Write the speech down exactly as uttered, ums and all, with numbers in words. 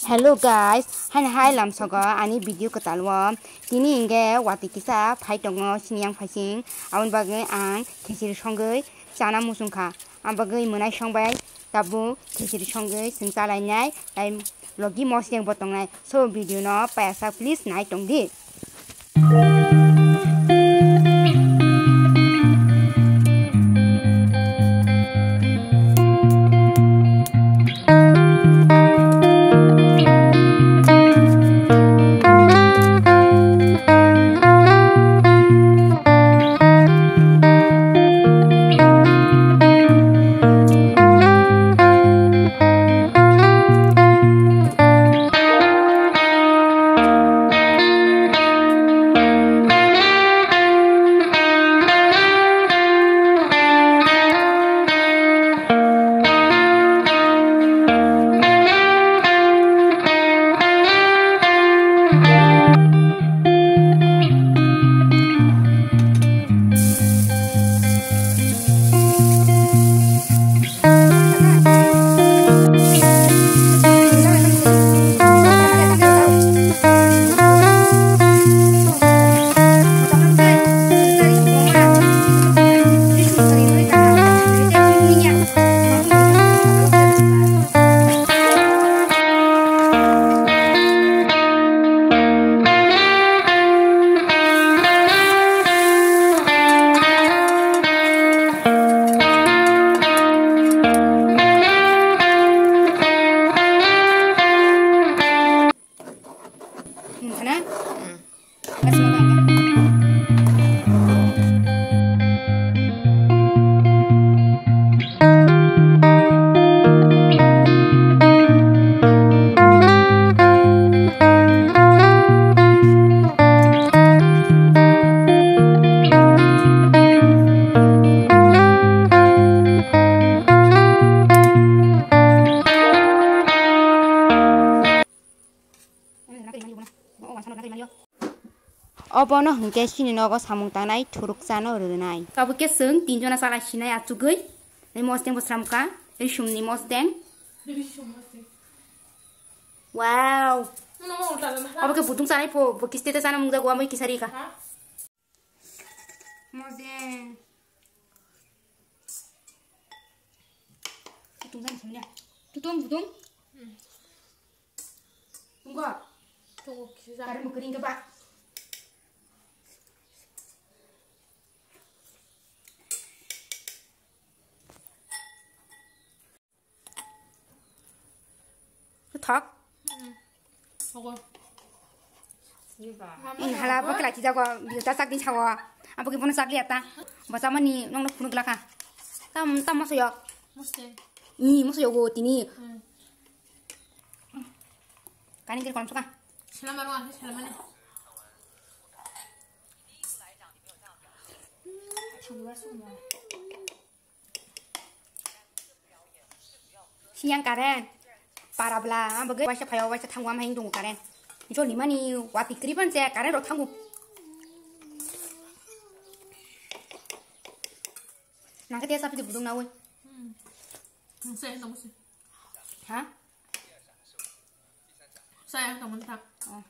Hello guys, haino hai lamsogo ani video kwtal o. Tini hwnkhe watwi kisa phai tongo sini yang phaising, aboni bagwi ang khichiri songwi chana muchung kha. Ang bagwi mwnai songbai tabuk khichiri songwi chwng chalainai, tai logi mosdeng bo tongnai. So video no payasak please nai tongdi. Nungkha na? Kasima bangkha. Obono hwnkhe chini nogo samung tangnai thuruk chano rwnai. Tabuk khe chwng tinjona chala sinai achugwi. Nai mosdeng bo sramkha, risumni mosdeng. Wow. Obo khe budung chanai pho, bo kiste te chana mungjago, amoi kisari kha. Mosdeng. Tutung jani samya. Tutung, tutung. Hmm. Tunggu. Tunggu, kisa. Kari mukering ke, Pak. Thok. Ogo. Ih, hala, bo kela chijago, biyo ta chak din chago. Abo ke bono chak liya ta. Bo chamani nongno phunuk laka. Tam, tam moso yok. Muste. Ih, moso yogo tini. Hmm. Kani kiri kolam suka. Salam baru, salam mana? Sini yang karen. Para bla, ah, bagwi waisa phayo, waisa thango, am hai wng tongo karen. Joli mani, wati kriban se, karen rok thango. Nang khe te sapi de budung na oi. Hmm. Saya yang tamu sih. Ha? Saya yang tamu tak. Oh.